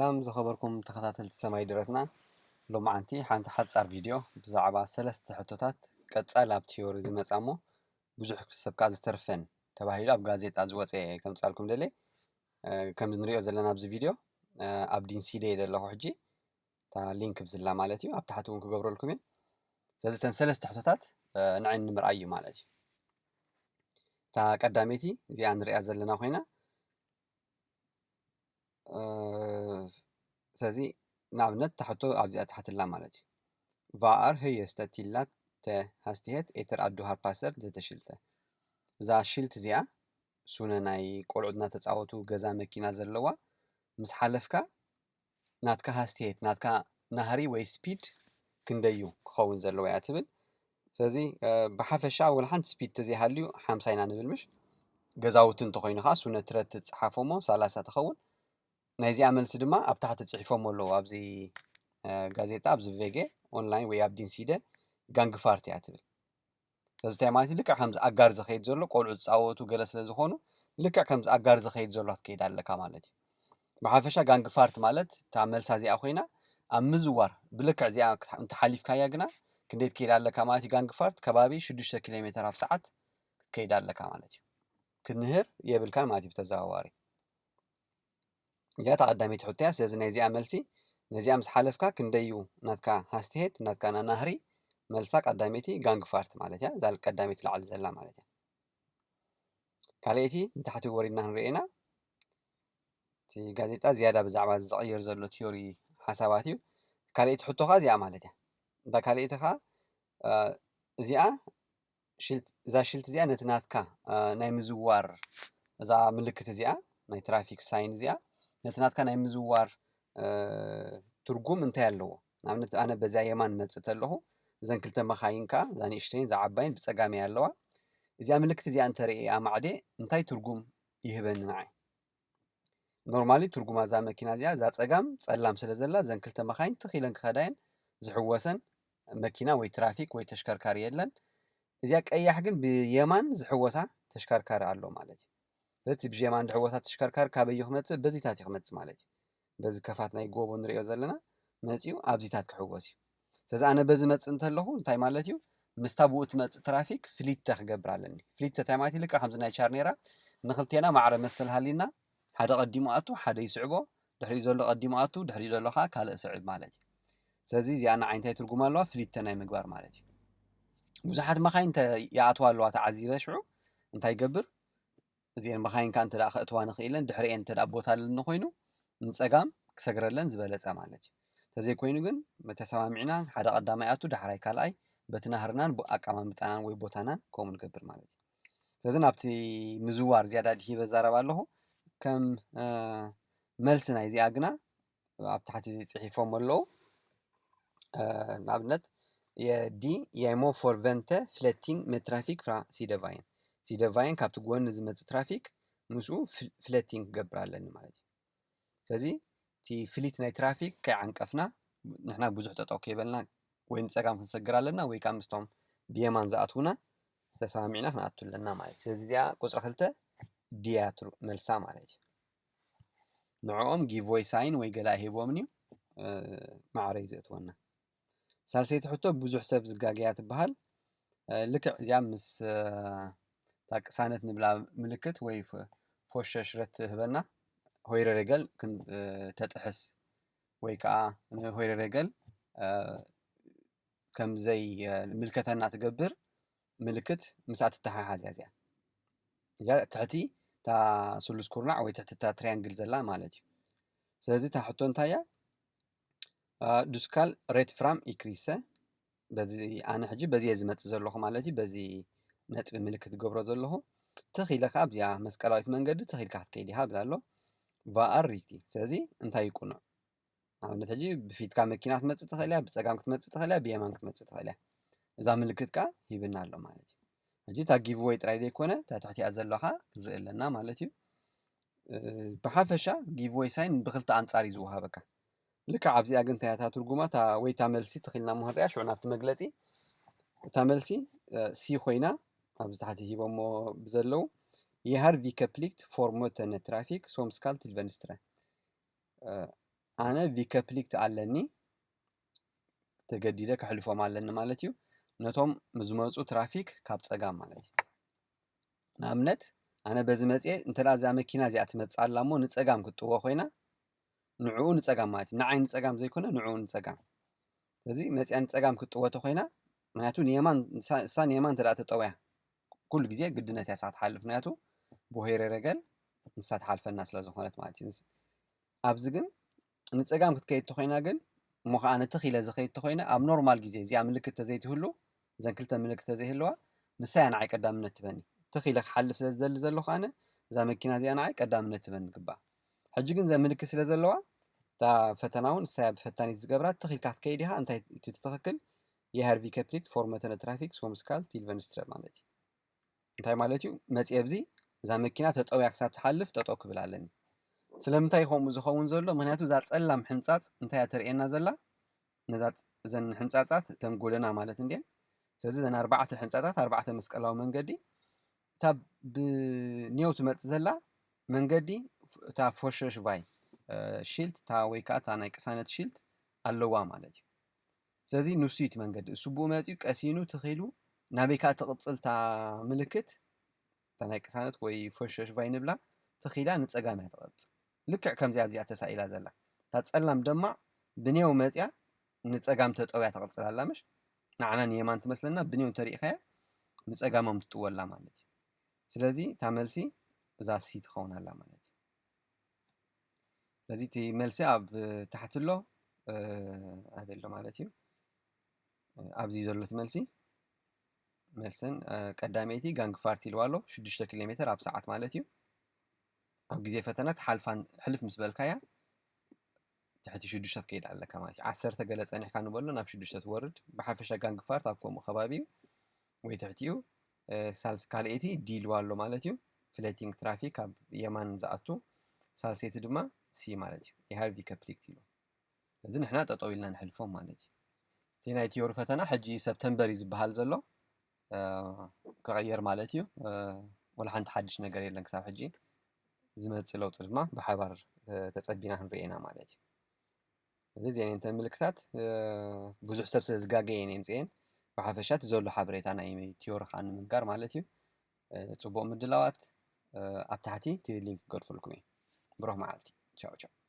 ሰላም ዝኸበርኩም ተኸታተልቲ ሰማይ ድረትና፣ ሎማዓንቲ ሓንቲ ሓጻር ቪድዮ ብዛዕባ ሰለስተ ሕቶታት ቀጻል ኣብ ቲዮሪ ዝመጻ እሞ ብዙሕ ሰብ ከኣ ዝተርፈን ተባሂሉ ኣብ ጋዜጣ ዝወጸ ከምጻልኩም ደልየ። ከምዚ ንሪኦ ዘለና ኣብዚ ቪድዮ ኣብ ዲንሲደ እየ ዘለኹ ሕጂ፣ እታ ሊንክ ብዝላ ማለት እዩ፣ ኣብ ታሕቲ እውን ክገብረልኩም እየ። ስለዚ እተን ሰለስተ ሕቶታት ንዓይ ንምርኣይ እዩ ማለት እዩ። እታ ቀዳመይቲ እዚኣ ንሪኣ ዘለና ኮይና፣ ስለዚ ንኣብነት እታ ሕቶ ኣብዚኣ ታሕትላ ማለት እዩ። ቫኣር ህየስተ ቲላ ተ ሃስቲሄት ኤተር ኣዱ ሃርፓሰር ደተሽልተ። እዛ ሽልት እዚኣ ሱነ ናይ ቆልዑት እናተፃወቱ ገዛ መኪና ዘለዋ ምስ ሓለፍካ ናትካ ሃስቲሄት ናትካ ናህሪ ወይ ስፒድ ክንደዩ ክኸውን ዘለዎ እያ ትብል። ስለዚ ብሓፈሻ ወላ ሓንቲ ስፒድ ተዘይሃልዩ ሓምሳ ኢና ንብል ምሽ? ገዛውቲ እንተኮይኑ ከዓ ሱነ ትረት ትፅሓፎ እሞ ሰላሳ ትኸውን። ናይዚኣ መልሲ ድማ ኣብ ታሕቲ ፅሒፎም ኣለዉ ኣብዚ ጋዜጣ ኣብዚ ቬጌ ኦንላይን ወይ ኣብ ዲንሲደ ጋንግፋርት እያ ትብል። ስለዚ እንታይ ማለት እዩ? ልክዕ ከምዚ ኣጋር ዝኸይድ ዘሎ ቆልዑ ዝፃወቱ ገለ ስለ ዝኾኑ ልክዕ ከምዚ ኣጋር ዝኸይድ ዘሎ ክትከይድ ኣለካ ማለት እዩ። ብሓፈሻ ጋንግፋርት ማለት እታ መልሳ እዚኣ ኮይና ኣብ ምዝዋር ብልክዕ እዚኣ እንተሓሊፍካያ ግና ክንደይ ትከይድ ኣለካ ማለት እዩ? ጋንግፋርት ከባቢ ሽዱሽተ ኪሎ ሜትር ኣብ ሰዓት ክትከይድ ኣለካ ማለት እዩ። ክንህር የብልካን ማለት እዩ ብተዘዋዋሪ። እዚኣ እታ ቀዳመይቲ ሕቶ እያ። ስለዚ ናይዚኣ መልሲ ነዚኣ ምስ ሓለፍካ ክንደዩ ናትካ ሃስቲሄት ናትካ ናናህሪ መልሳ ቀዳመይቲ ጋንግፋርት ማለት እያ። እዛ ቀዳመይቲ ላዕሊ ዘላ ማለት እያ። ካልኣይቲ ንታሕቲ ወሪድና ክንሪኦ ኢና። እቲ ጋዜጣ ዝያዳ ብዛዕባ ዝቕየር ዘሎ ቲዮሪ ሓሳባት እዩ። ካልኣይቲ ሕቶ ኸዓ እዚኣ ማለት እያ። እታ ካልኣይቲ ኸዓ እዚኣ ሽልት እዛ ሽልት እዚኣ ነቲ ናትካ ናይ ምዝዋር እዛ ምልክት እዚኣ ናይ ትራፊክ ሳይን እዚኣ ነቲ ናትካ ናይ ምዝዋር ትርጉም እንታይ ኣለዎ? ንኣብነት ኣነ በዚኣ የማን መፅእ ተለኹ እዘን ክልተ መኻይን ከዓ እዛ ንእሽተይን እዛ ዓባይን ብፀጋመይ ኣለዋ። እዚኣ ምልክት እዚኣ እንተርእየ ኣማዕዴ እንታይ ትርጉም ይህበኒ ንዓይ? ኖርማሊ ትርጉማ እዛ መኪና እዚኣ እዛ ፀጋም ፀላም ስለ ዘላ እዘን ክልተ መኻይን ትኽ ኢለን ክኸዳየን ዝሕወሰን መኪና ወይ ትራፊክ ወይ ተሽከርካሪ የለን። እዚኣ ቀያሕ ግን ብየማን ዝሕወሳ ተሽከርካሪ ኣሎ ማለት እዩ። ስለዚ ብየማን ዝሕወሳ ተሽከርካሪ ካበዩ ክመፅእ? በዚታት እዩ ክመፅእ ማለት እዩ። በዚ ከፋት ናይ ጎቦ ንሪኦ ዘለና መፂኡ ኣብዚታት ክሕወስ እዩ። ስለዚ ኣነ በዚ መፅእ እንተለኹ እንታይ ማለት እዩ? ምስታ ብኡ ትመፅእ ትራፊክ ፍሊተ ክገብር ኣለኒ። ፍሊተ እንታይ ማለት እዩ? ልክዕ ከምዚ ናይ ቻርኔራ ንክልቴና ማዕረ መሰል ሃሊና ሓደ ቀዲሙ ኣቱ ሓደ ይስዕቦ፣ ድሕሪኡ ዘሎ ቀዲሙ ኣቱ ድሕሪኡ ዘሎ ከዓ ካልእ ስዕብ ማለት እዩ። ስለዚ እዚኣ ንዓይ እንታይ ትርጉም ኣለዋ? ፍሊተ ናይ ምግባር ማለት እዩ። ብዙሓት መኻይን ይኣትዋ ኣለዋ ተዓዚበ ሽዑ እንታይ ይገብር? እዚአን መኻይን ከዓ እንተ ከእትዋ ንኽኢለን ድሕሪአን እንተ ቦታ ኣለኒ ኮይኑ ንፀጋም ክሰግረለን ዝበለፀ ማለት እዩ። ተዘይኮይኑ ግን ተሰማሚዕና ሓደ ቀዳማይ ኣቱ ዳሕራይ ካልኣይ በቲ ናህርናን ኣቀማምጣናን ወይ ቦታናን ከምኡ ንገብር ማለት እዩ። ስለዚ ናብቲ ምዝዋር ዝያዳ ድሂበ ዛረብ ኣለኹ። ከም መልሲ ናይዚኣ ግና ኣብ ታሕቲ ፅሒፎም ኣለዉ። ንኣብነት የዲ የሞ ፎርቨንተ ፍለቲንግ መትራፊክ ፍራ ሲደቫይን ሲደቫይን ካብቲ ጎኒ ዝመፅእ ትራፊክ ምስኡ ፍለቲንግ ክገብር ኣለኒ ማለት እዩ። ስለዚ እቲ ፍሊት ናይ ትራፊክ ከይዓንቀፍና ንሕና ብዙሕ ጠጠው ከይበልና ወይ ንፀጋም ክንሰግር ኣለና ወይ ከዓ ምስቶም ብየማን ዝኣትውና ተሰማሚዕና ክንኣቱ ኣለና ማለት እዩ። ስለዚ እዚኣ ቁፅሪ ክልተ ድያትሩ መልሳ ማለት እዩ። ንዕኦም ጊቭወይ ሳይን ወይ ገለ ሂቦምን እዩ ማዕረይ ዘእትወና። ሳልሰይቲ ሕቶ ብዙሕ ሰብ ዝጋገያ ትበሃል። ልክዕ እዚኣ ምስ እታ ቅሳነት ንብላ ምልክት ወይ ፎሸሽረት ትህበና ሆይረ ሬገል ተጥሕስ ወይ ከዓ ንሆይረ ሬገል ከም ዘይ ምልከተና ትገብር ምልክት ምስኣ ትተሓሓዝ እያ እዚኣ። እዚኣ ትሕቲ እታ ስሉስ ኩርናዕ ወይ ትሕቲ እታ ትሪያንግል ዘላ ማለት እዩ። ስለዚ እታ ሕቶ እንታይ እያ? ዱስካል ሬት ፍራም ኢክሪሰ በዚ ኣነ ሕጂ በዚ እየ ዝመፅእ ዘለኹ ማለት እዩ። በዚ ነጥቢ ምልክት ገብሮ ዘለኹ ትኽ ኢለ ከዓ ኣብዚኣ መስቀላዊት መንገዲ ትኽ ኢልካ ክትከይድ ኢኻ ብላ ኣሎ። ቫኣር ሪቲ ስለዚ እንታይ ይቁኑዕ? ንኣብነት ሕጂ ብፊትካ መኪና ክትመፅእ ትኽእል እያ፣ ብፀጋም ክትመፅእ ትኽእል እያ፣ ብየማን ክትመፅእ ትኽእል እያ። እዛ ምልክት ከዓ ሂብና ኣሎ ማለት እዩ። ሕጂ እታ ጊቭወይ ጥራይ ዘይኮነ እታ ትሕቲኣ ዘለኻ ክንርኢ ኣለና ማለት እዩ። ብሓፈሻ ጊቭወይ ሳይን ብክልተ ኣንፃር እዩ ዝወሃበካ። ልክዕ ኣብዚኣ ግን እንታይ እያ እታ ትርጉማ ወይ እታ መልሲ ተኺልና ምህርያ ሽዑ ናብቲ መግለፂ። እታ መልሲ ሲ ኮይና ኣብዚ ታሕቲ ሂቦሞ ብዘለዉ የሃር ቪከፕሊክት ፎርሞተነ ትራፊክ ሶምስካል ትልቨንስትረ። ኣነ ቪከፕሊክት ኣለኒ፣ ተገዲደ ከሕልፎም ኣለኒ ማለት እዩ። ነቶም ዝመፁ ትራፊክ ካብ ፀጋም ማለት እዩ። ንኣብነት ኣነ በዚ መፅየ እንተ እዛ መኪና እዚኣ ትመፅእ ኣላ እሞ ንፀጋም ክትጥዎ ኮይና ንዕኡ ንፀጋም ማለት እዩ። ንዓይ ንፀጋም ዘይኮነ ንዕኡ ንፀጋም። ስለዚ መፅያ ንፀጋም ክትጥዎ ተኮይና ምክንያቱ ንየማን እሳ ንየማን እንተ ተጠውያ ኩሉ ግዜ ግድነት እያ እሳ ትሓልፍ ምክንያቱ ብሄረ ረገል ንሳ ትሓልፈና ስለ ዝኾነት ማለት እዩ። ኣብዚ ግን ንፀጋም ክትከይድ ተኮይና ግን እሞ ከዓ ንትኽ ኢለ ዝኸይድ ተኮይነ ኣብ ኖርማል ግዜ እዚኣ ምልክት ተዘይትህሉ እዘን ክልተ ምልክት ተዘይህልዋ ንሳ እያ ንዓይ ቀዳምነት ትበኒ። ትኽ ኢለ ክሓልፍ ስለ ዝደሊ ዘለኹ ኣነ እዛ መኪና እዚኣ ንዓይ ቀዳምነት ትበኒ ግባ። ሕጂ ግን እዘን ምልክት ስለ ዘለዋ እታ ፈተና እውን ንሳ እያ ብፈታኒት ዝገብራ። ትኽ ኢልካ ክትከይድ ኢኻ እንታይ እቲ ትኽክል የሃርቪ ከፕሊክት ፎርመተነ ትራፊክ ሶምስካል ቲልቨንስትረ ማለት እዩ። እንታይ ማለት እዩ? መፅየ ኣብዚ እዛ መኪና ተጠውያ ክሳብ ትሓልፍ ጠጠው ክብል ኣለኒ። ስለምንታይ ከምኡ ዝኸውን ዘሎ? ምክንያቱ እዛ ፀላም ሕንፃፅ እንታይ እያ ተርእየና ዘላ? ነዛ እዘን ሕንፃፃት እተን ጎደና ማለት እንድየን። ስለዚ እዘን ኣርባዕተ ሕንፃታት ኣርባዕተ መስቀላዊ መንገዲ እታ ብኔው ትመፅእ ዘላ መንገዲ እታ ፎሸሽ ቫይ ሽልት እታ ወይ ከዓ እታ ናይ ቅሳነት ሽልት ኣለዋ ማለት እዩ። ስለዚ ንሱ እዩ እቲ መንገዲ። እሱ ብኡ መፂኡ ቀሲኑ ትኺሉ ናበይ ከዓ ትቕፅል እታ ምልክት እታ ናይ ቅሳነት ወይ ፈሸሽ ቫይ ንብላ ትኺላ ንፀጋም እያ ትቐፅል። ልክዕ ከምዚ ኣብዚኣ ተሳኢላ ዘላ እታ ፀላም ደማዕ ብኔው መፅያ ንፀጋም ተጠውያ ትቕፅል ኣላ ምሽ ንዓና ንየማን ትመስለና ብኔው እንተሪኢኻያ ንፀጋሞም ትጥወላ ማለት እዩ። ስለዚ እታ መልሲ እዛ ሲ ትኸውን ኣላ ማለት እዩ። ስለዚ እቲ መልሲ ኣብ ታሕቲ ኣሎ ኣበይ ኣሎ ማለት እዩ። ኣብዚ ዘሎ እቲ መልሲ መልሰን ቀዳመይቲ ጋንግፋርት ኢልዋ ኣሎ ሽዱሽተ ኪሎ ሜትር ኣብ ሰዓት ማለት እዩ። ኣብ ግዜ ፈተና ትሓልፋን ሕልፍ ምስ በልካያ ትሕቲ ሽዱሽተ ትከይድ ኣለካ ማለት እዩ። ዓሰርተ ገለ ጸኒሕካ ንበሎ ናብ ሽዱሽተ ትወርድ። ብሓፈሻ ጋንግፋርት ኣብ ከምኡ ከባቢ እዩ ወይ ትሕቲኡ። ሳልስ ካልኣይቲ ዲ ኢልዋ ኣሎ ማለት እዩ። ፍሌቲንግ ትራፊክ ኣብ የማን ዝኣቱ ሳልሰይቲ ድማ ሲ ማለት እዩ። የሃርቪ ከፕሊክት ኢሉ እዚ ንሕና ጠጠው ኢልና ንሕልፎም ማለት እዩ። እቲ ናይ ቲዮሪ ፈተና ሕጂ ሰፕተምበር እዩ ዝበሃል ዘሎ ክቐየር ማለት እዩ። ወላ ሓንቲ ሓድሽ ነገር የለን ክሳብ ሕጂ ዝመፅእ ለውጢ ድማ ብሓባር ተፀቢና ክንርኢ ኢና ማለት እዩ። እዚ ዜና እንተን ምልክታት ብዙሕ ሰብ ስለ ዝጋገየ እየን የምፅኤን ብሓፈሻ እቲ ዘሎ ሓበሬታ ናይ ቲዮሪ ከዓ ንምንጋር ማለት እዩ። ፅቡቅ ምድላዋት ኣብ ታሕቲ እቲ ሊንክ ክገድፈልኩም እየ። ብሩኽ መዓልቲ። ቻው ቻው።